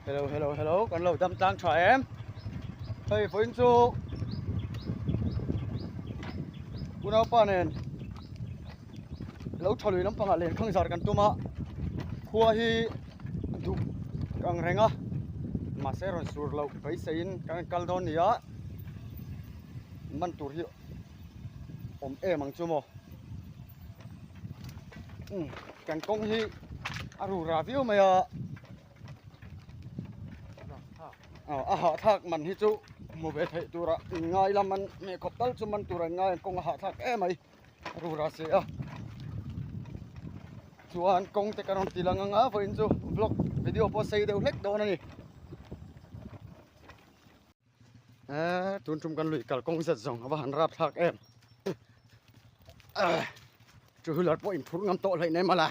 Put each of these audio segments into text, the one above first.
Hello hello hello kan lo dam tlang tha em hei vawiin chu unaupa nen lo tha lui lampangah len khang zar kan tum a khua hi duh ang reng a mahse rawn sur loh beiseiin kan kal dawn ni a man tur hi awm em ang chu maw kan kawng hi a ru ra viau mai a a hahthlak man hi chu hmu ve theih tura inngai la man hmeh khawp tal chu man tura inngai ang kawng a hahthlak em mai a ru ra si a chuan kawng te ka rawn ti lang ang a vawiin chu vlog video pawh sei deuh hlek dawn a ni. Eee tun tum kan lui kalkawng zet zawng a va han rap thlak em two wheeler pawh in phurh ngam tawh hleih nei mawle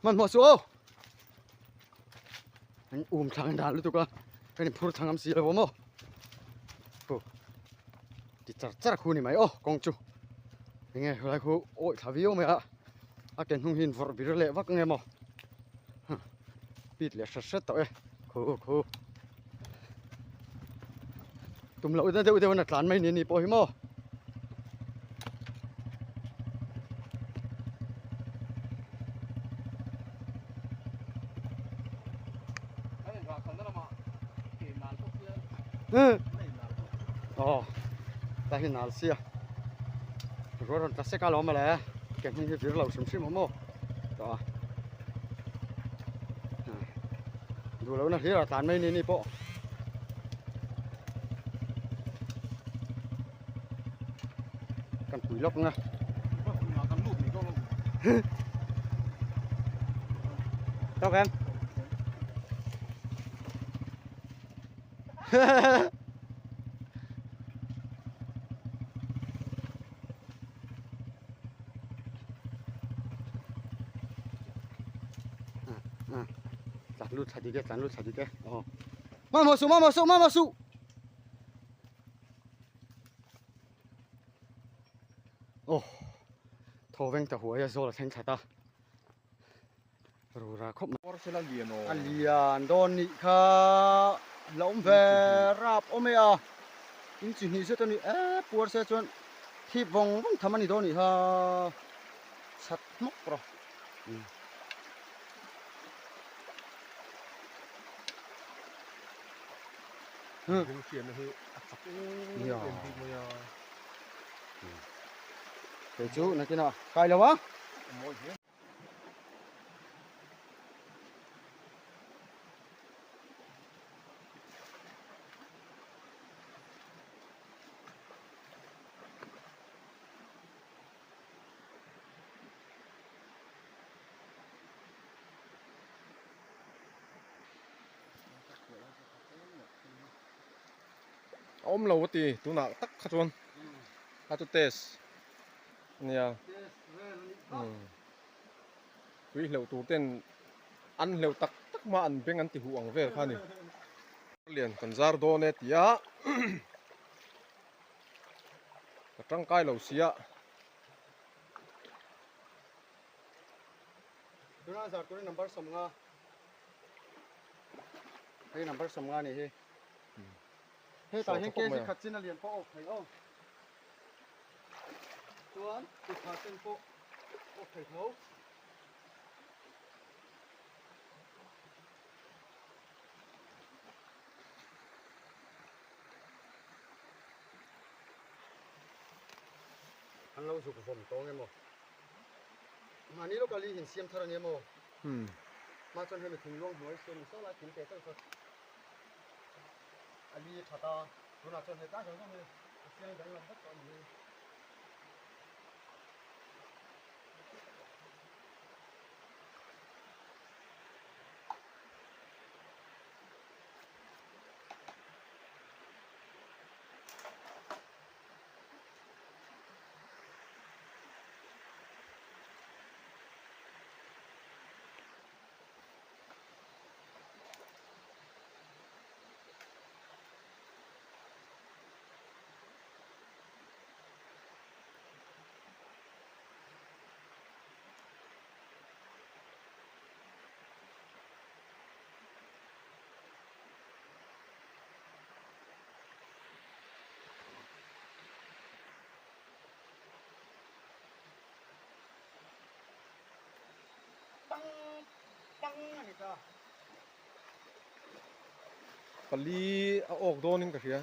hmanhmawh suh aw an um thlang dan lutuk a kan in phur thlang ngam si lo maw hu ti char char khu ni mai aw kawng chu enge helai khu awih thla viau mai a a ke hnung hi in vawrh vir leh vak nge maw. Pit leh hret hret tawh e khu khu tum loh na deuh deuh in a tlan mai ni ni pawh hi maw aw ta hi nal sia ruah rawn tla sek a lo mawle ke hnung hi vir lo hrim hrim awm aw tawh a. Duh lohna hlir a tlan mai ni ni pawh. Kan pui lawk ang a. Tawk em? Tlan lut thla dik e tlan lut thla dik e aw mamawh suh mamawh suh mamawh suh aw thaw veng ta huai a zawl a thleng thla ta rura khawp mai a lian dawn nih kha la awm ve rap awm e a in chi hnih zet a ni e puar se chuan thip vawng vawng tham a ni dawn nih kha chat hmawk rawh. Kei chu nakinah kai lo a. A awm lo a ti tunah tak kha chuan a chu test a nia tui hleuh tur ten an hleuh tak tak hma an beng an ti huh ang vel kha a ni lian kan zar dawn e tia ka tangkai lo sia. Tuna zar turin number 15 hei number 15 ni hi hetah hian kg khat chin a lian pawh a awk thei aw chuan kutha sen pawh awk thei tho. An lo zuk vawm tawng emaw? Mahni lawka li hin siam thar a ni emaw? Mah chuan hemi thingluang hnuai siam in saw lai thing te chauh saw a li a that a, tunah chuan hetlai zawng zawng hi a siam danglam vek tawh a ni hi. ni ta? Pali a awk dawnin ka hria.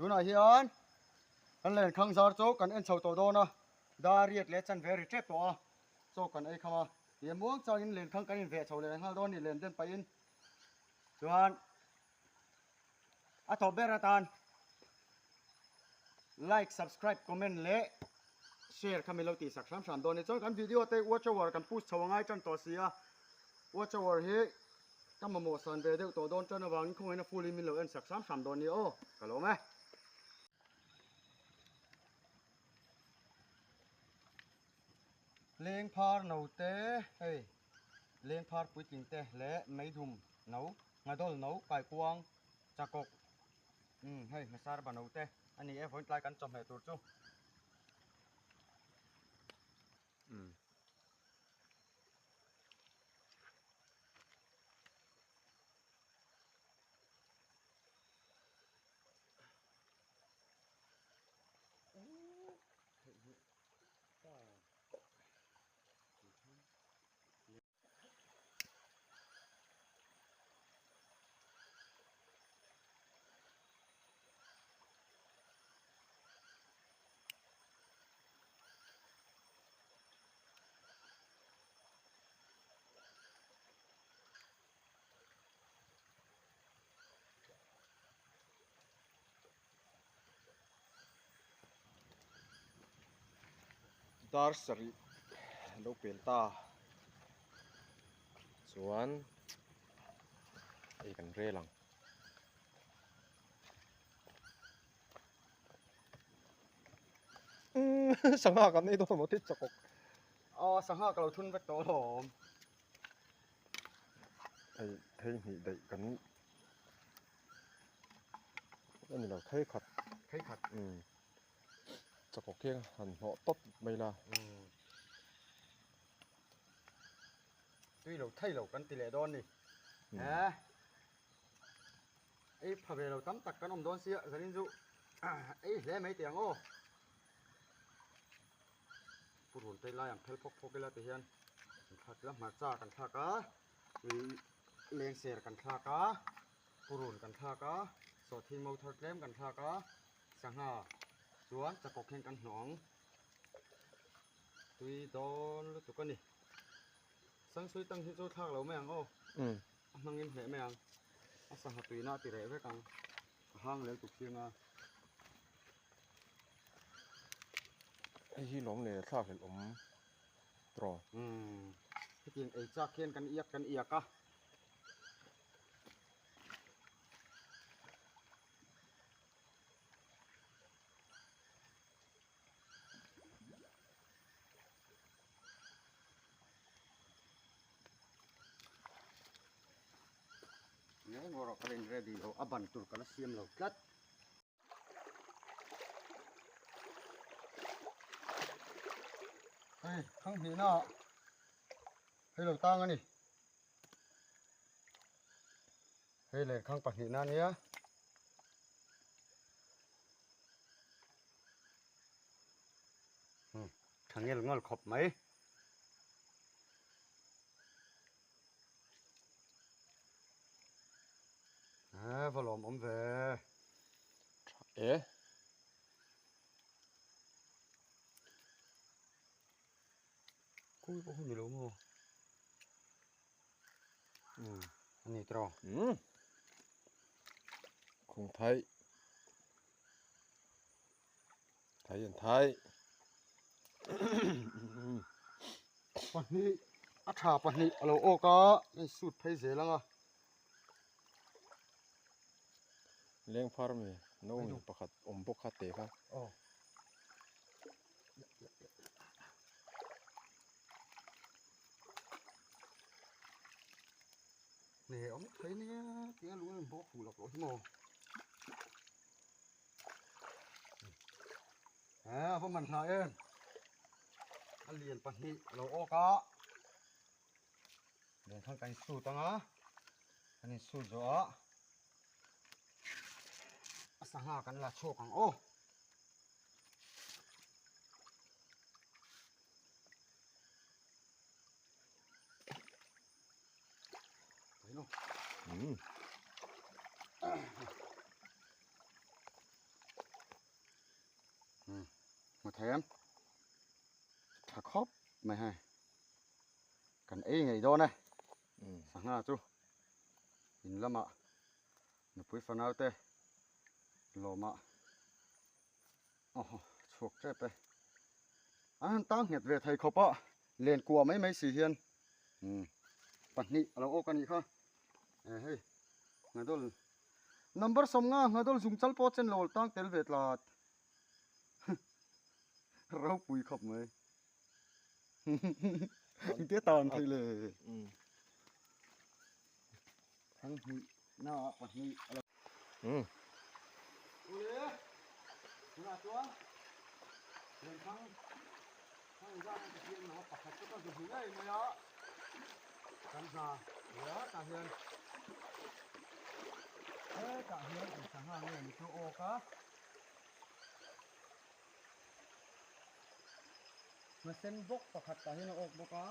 Tunah hian kan lenkhang zar chu kan en chho tawh dawn a, dar riat leh chanve ri tep tawh a, chaw kan ei kham a, tia muang changin lenkhang kan inveh chho leh nghal dawn a ni len den pahin chuan a tawp ber atan like, subscribe, comment leh share kha min lo tihsak hram hram dawn a ni. Chuan kan video te watch hour kan post chho angai tan tawh si a, watch hour hi Ka mamawh san ve deuh tawh dawn tan avangin khawngaihna full in min lo en sak hram hram dawn nia aw, ka lawm e. Leng phar no te hei leng phar puitling te leh meidum no nghadol no kaikuang chakawk umm hei hmasar ba no te a ni e vawiin tlai kan chawhmeh tur chu. Dar sarih lo pel ta chuan ei kan rel ang. Sangha kan ei dawn maw tih chakawk. Aw sangha ka lo thun vek tawh alawm. Hei thei hnih daih kan a ni lo thei khat. Thei khat. Umm chakawk hi han hnawh tawp mai la. Tui lo thei lo kan ti leh dawn ni. He. Ei pha ve lo tam tak kan awm dawn sia zanin chu ei hle mai teh ang aw. Purun te lai an phel phawk phawk ila ti hian kan thlak ila hmarcha kan thlak a lengser kan thlak a purun kan thlak a sawhthing mo thar tlem kan thlak a sangha chuan chakawk hian kan hnawh ang tui dawn lutuk a ni sangsui tang hi chu thlak lo mai ang aw. A hmangin hleh mai ang. A sangha tuina a ti reh vek ang. A hang lel tuk chiang a. Hei hi lawm leh thlak hlelh awm tawh. Umm hetiang ei chak hian kan iak kan iak a. Nge ngaw rawh ka la in ready lo a ban tur ka la siam lo tlat. Hei thang hnihna ah hei lo tang a ni. Hei lehkhang pahnihna a nia. Tha ngel ngawl khawp mai. E va lawm awm ve. Tha e. Khawi pawh hi ni lo maw? Umm a ni tawh. Umm. Khung thai. Thai an thai. Pahnih a tha pahnih a lo awk a hei suit phei zel ang a. Leng phar mi no mi pakhat awm bawk kha te kha. Aw. Nge awm thei nia tia lung a inbawk fuh lak loh hi maw. He a va man hna em a lian pahnih a lo awk a lian khan kan insut ang a kan insut zawh ah a sangha kan la chhuak ang aw. Hmu thei em tha khawp mai hei kan ei ngei dawn e sangha chu in lamah nupui fanau te lawmah aw chhuak tep e an han tang nghet ve thei khawp a len kuah mai mai si hian pahnih a lo awk a nih kha e hei nghadol number 50 nghadol zung chal pawh chen lo tang tel ve tlat ropui khawp mai engtia tan thei le thang hnih na pahnih a lo ule tunah chuan lenthang thang zan ka siam lo a pakhat chu ka zu hmu ngei mai a kan hna nia tah hian hetah hian eng sangha nge ni chu awk a hmasen bawk pakhat tah hian a awk bawk a.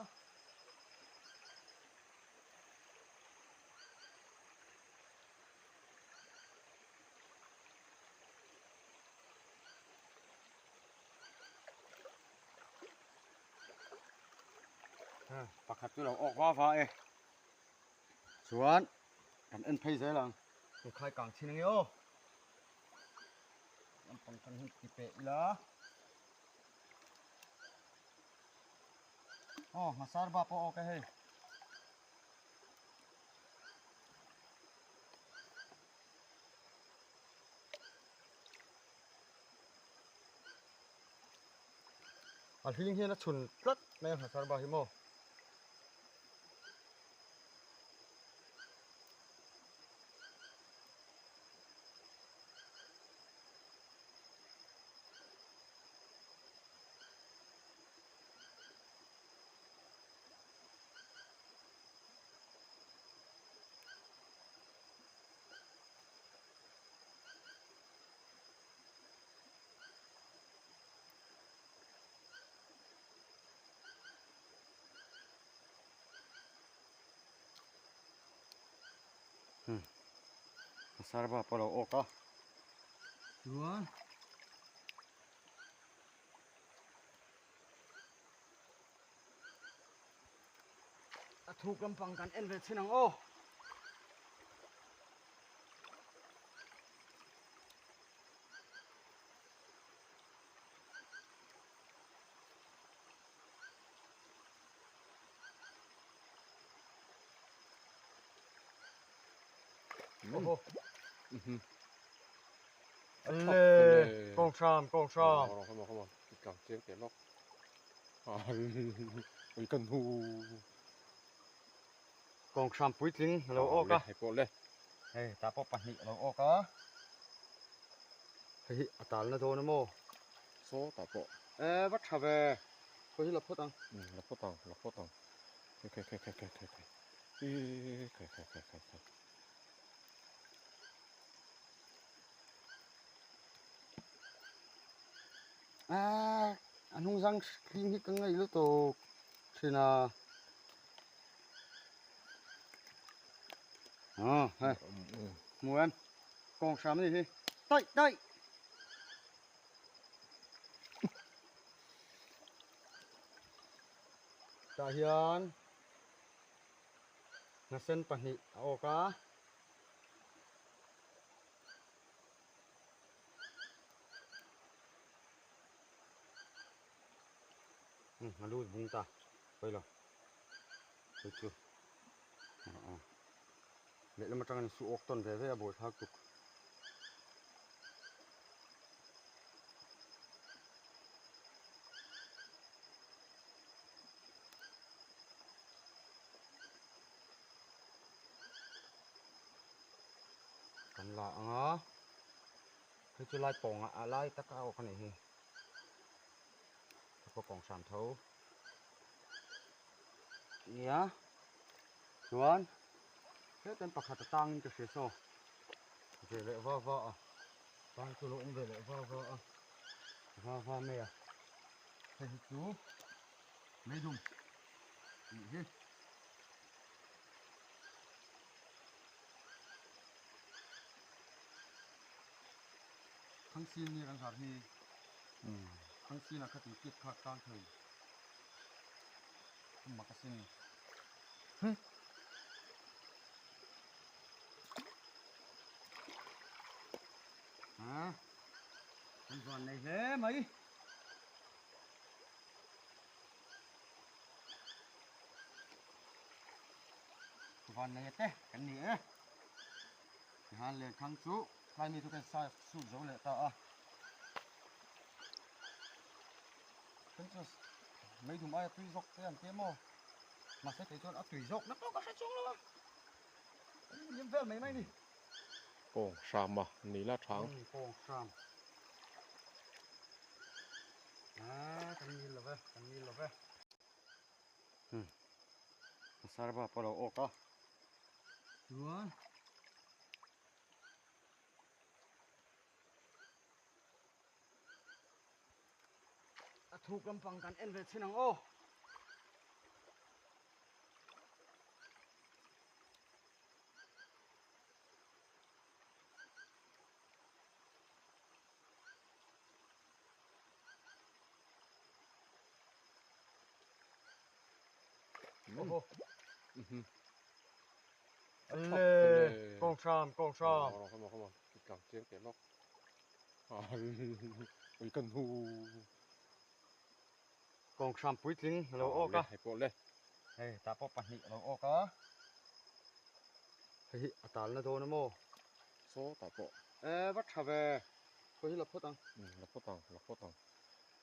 Pakhat chu lo awk va va e chuan kan en phei zel ang hei khai kang chin ange aw lampang kan hi ti peh ila aw hmasar ba pawh awk e hei. A hling hian a chhun tlat mai a hmasar ba hi maw. Sarva pawh a lo awk a chuan A thuk lampang kan en ve chin ang aw. Oho. Alle, kawng hram, kawng hram. Come on, come on. Tlang chiang teh lawk. Ui ka nu. Kawng hram puitling a lo awk a. Hei pawh le. Hei tah pawh pahnih a lo awk a. Hei hi a talna dawn a maw? Saw tah pawh. E va tha ve. Khawi hi la phawt ang. La phawt ang, la phawt ang. Khai khai khai khai khai khai. Khai khai khai khai khai. A a hnung zang hling hi ka ngaih lutuk thin a. Aw hei hmu em kawng hram a ni hi taih taih. Tah hian hnasen pahnih a awk a. A lut bung ta pawi lo hei chu lehlam atangin su awk tawn ve ve a buaithlak tuk. Kan la ang a, hei chu lai pawng ah a lai tak a awk a nih hi, ka pawh kawng hram tho nia chuan hetiang pakhat a tangin ka hria saw ve leh va va a tang chu lo awm ve leh va va a va va mai a hei hi chu meidum tih hi. Thangsin nia kan zar hi Thangsin ah khatin kit kha tang thei mak asin ha kan van nei hle mai. Van nei te kan ni e. Tihan lenkhang chu tlai mi chu kan sa sut zo leh ta a. Kan chu meidum aia tui zawk te an ti emaw. Mahse kei chuan a tui zawk na pawh ka hre chuang lo a. Kan inhlim vel mai mai ni. Kawng hram a ni la thang. Kawng hram. Ah, kan nil lo ve, kan nil lo ve. A sarva pawh a lo awk a. Chuan a thuk lampang kan en ve chhin ang aw. Oho. Alle, kawng hram, kawng hram. Come on, come on. Tlang chiang teh lawk. Ui ka nu. Kawng hram puitling a lo awk a. Hei pawh le. Hei, tah pawh pahnih a lo awk a. Hei hi a talna dawn a maw? Saw tah pawh. E, va tha ve. Khawi hi la phawt ang. La phawt ang, la phawt ang.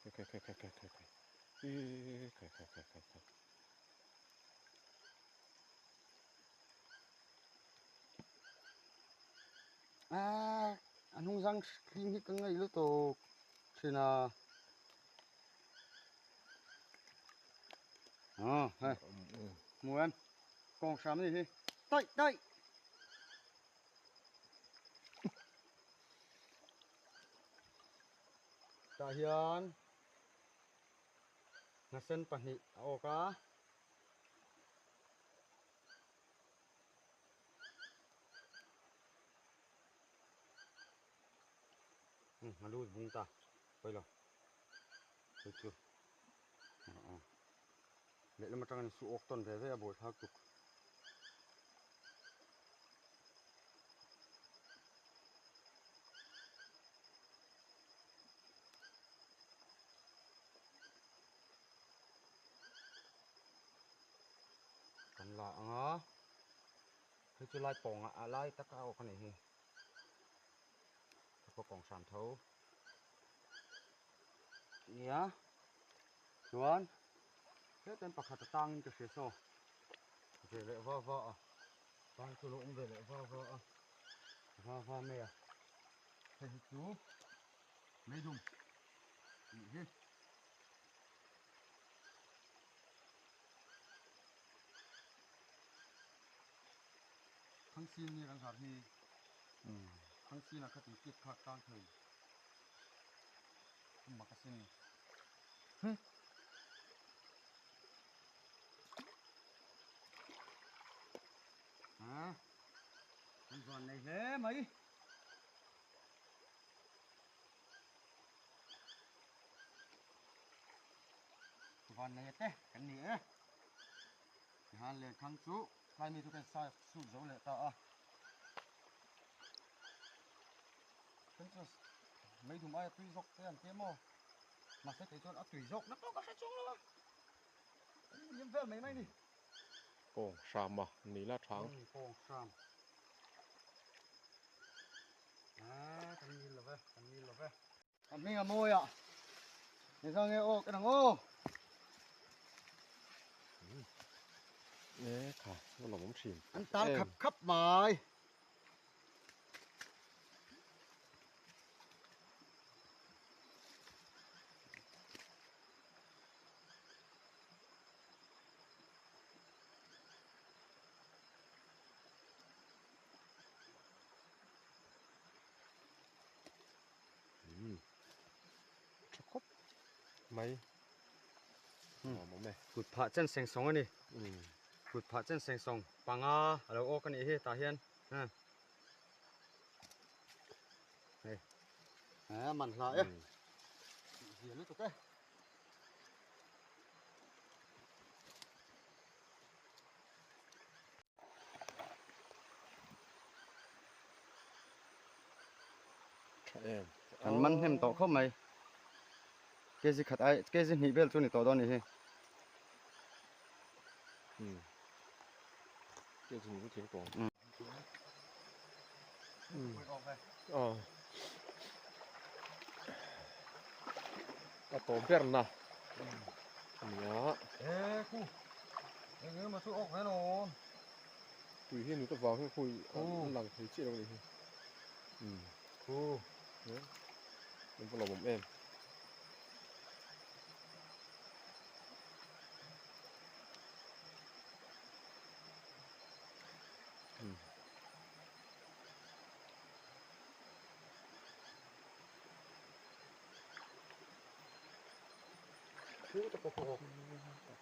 Khai khai khai khai khai khai. Khai khai khai khai khai. A, a hnung zang hling hi ka ngaih lutuk thin a. Aw, hei. Hmu em? Kawng hram a ni hi. Taih taih! Tah hian hnasen pahnih a awk a. A lut bung ta pawi lo hei chu lehlam atangin su awk tawn ve ve a buaithlak tuk. Kan la ang a, hei chu lai pawngah a lai taka a awk a nih hi. Ka pawh kawng hram tho. Nia chuan hetiang pakhat a tangin ka hria saw ve leh va va a tang chu lo awm ve leh va va a va va mai a hei hi chu meidum tih hi. Thangsin nia kan zar hi Thangsin ah kha tui kit kha tang thei a mak asin ha kan van nei hle mai. Van nei te kan ni e. Tihan lenkhang chu tlai mi chu kan sa sut zo leh ta a. Kan chu meidum aia tui zawk te an ti emaw mahse kei chuan a tui zawk na pawh ka hre chuang lo a. Kan liam vel mai mai ni. Kawng hram a ni la thang. Kawng hram. A kan nil lo ve kan nil lo ve. A hming a mawi a ni zawng nge aw ka nang aw. E kha a lawm awm thin. An tal khap khap mai. Tha khawp mai nuam awm e. Kut phah chen seng sawng a ni. Kut phah chen seng sawng panga a lo awk a nih hi tah hian hei a man hla e zia lutuk e. An man hnem tawh khawp mai. Kg khat ai kg hnih vel chu ni tawh dawn a nih hi. Kg hnih chu tling tawh. A tawp ber na nia. E khu eng emaw chu awk ve lawm. Tui hi nut avang hian khawi a lang thei chiah lo a nih hi. Khu an va lawmawm em.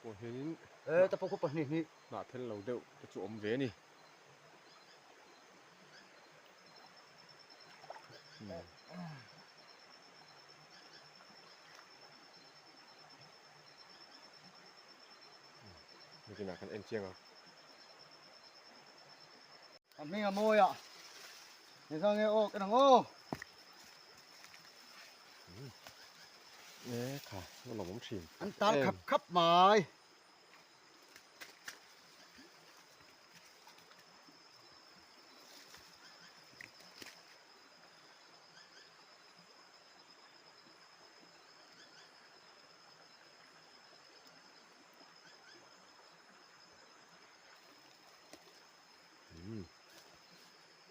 Pawh hianin e ta pawh khu pahnih hnih hnah thel lo deuh te chu awm ve a ni. Nikinah kan en chiang ang. A hming a mawi a ni zawng nge aw ka nang aw. E kha a lawm awm thin. An tal khap khap mai.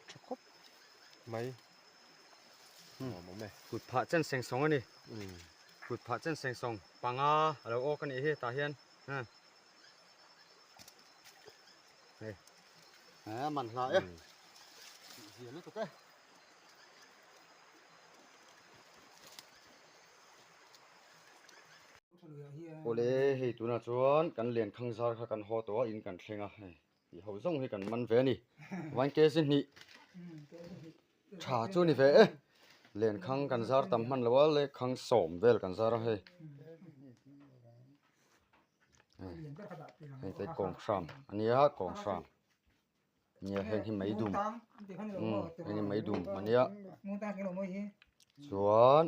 Tha khawp mai nuam awm e. Kut phah chen seng sawng a ni. Kut phah chen seng sawng panga a lo awk a nih hi tah hian hei a man hla e zia lutuk e. Awle hei tunah chuan kan lenkhang zar kha kan haw tawh a in kan thleng a hei tih ho zawng hi kan man ve a ni vain kg hnih tha chu ni ve e lenkhang kan zar tam hman lo a lekhang sawm vel kan zar a hei hei te kawng hram a nia kawng hram. Nia heng hi mei dum heng hi mei dum a nia chuan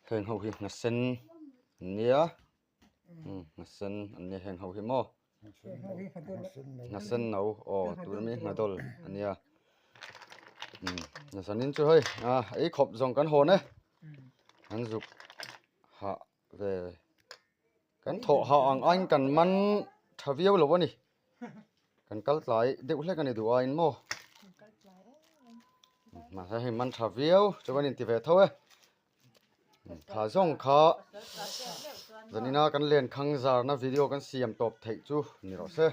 heng ho hi hna sen an nia hna sen an nia heng ho hi maw. Nghasen no aw tuna mi nghadawl a nia umm zanin chu hei a ei khawp zawng kan hawn e an zuk hah ve kan thawh hah ang aiin kan man tha viau lo a ni kan kal tlai deuh hlek a ni duh aiin maw mahse hei man tha viau chuan inti ve tho e. Tha zawng kha zanina kan len khang zarna video kan siam tawp theih chu ni rawh se.